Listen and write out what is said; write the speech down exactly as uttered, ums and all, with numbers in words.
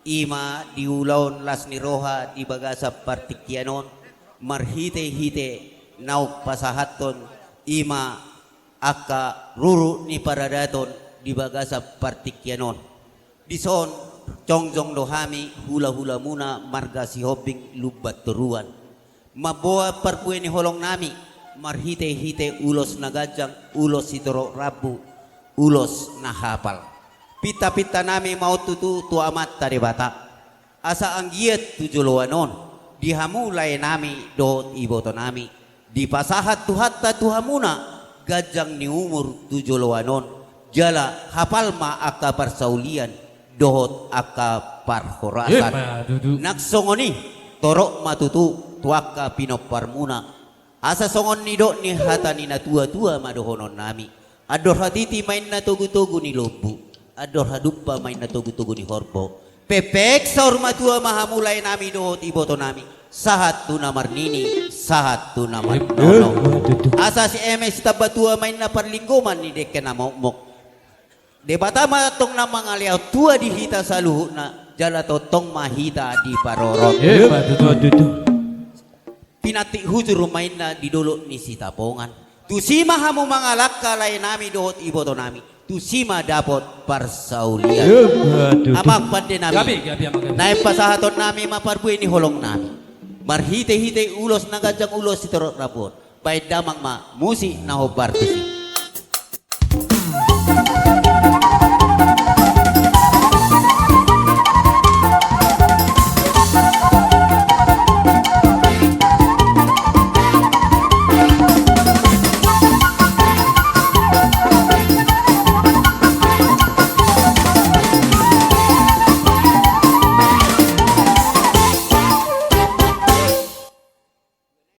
I ma di ulaon las ni roha di bagasan partingkian on, marhitehite naung pasahathon i ma angka ruru ni paradaton di bagasan partingkian on. Dison jongjong do hami hulahulamuna marga Sihombing Lumban Toruan. Mamboan parbue ni holongnami marhitehite ulos na ganjang, ulos sitorop rambu, ulos na hapal. Pintapintanami ma on tutu tu Amanta Debata, asa anggiat tu joloan on di hamu laenami dohot ibotonami dipasahat Tuhanta tu hamuna ganjang ni umur tu joloan on, jala hapal ma angka parsaulian dohot angka parhorasan. Emma tutu. Nang songon i, torop ma tutu tu angka pinomparmuna. Asa songon nidok ni hata ni natuatua ma dohononnami: Andor hatiti ma inna togutogu ni lombu, andor hadumpa ma inna togutogu ni horbo. Pepek saur matua ma hamu laenami dohot ibotonami, sahat tu na marnini, sahat tu na marnono. Emma tutu. Asa sieme sitambatua ma inna parlinggoman ni dengke na mokmok. Debata ma tongtong na mangalehon tua di hita saluhutna, jala tongtong ma hita diparorot. Emma tutu. Pinantik hujur ma inna di dolok ni Sitapongan. Tusi ma hamu mangalangka laenami dohot ibotonami, tusi ma dapot parsaulian. Emma tutu. Amang pandenami. Gabe, gabe, amang, gabe. Naeng pasahatonnami ma parbue ni holongnami marhitehite ulos na ganjang, ulos sitorop rambu on. Baen damang ma musik na hombar tusi.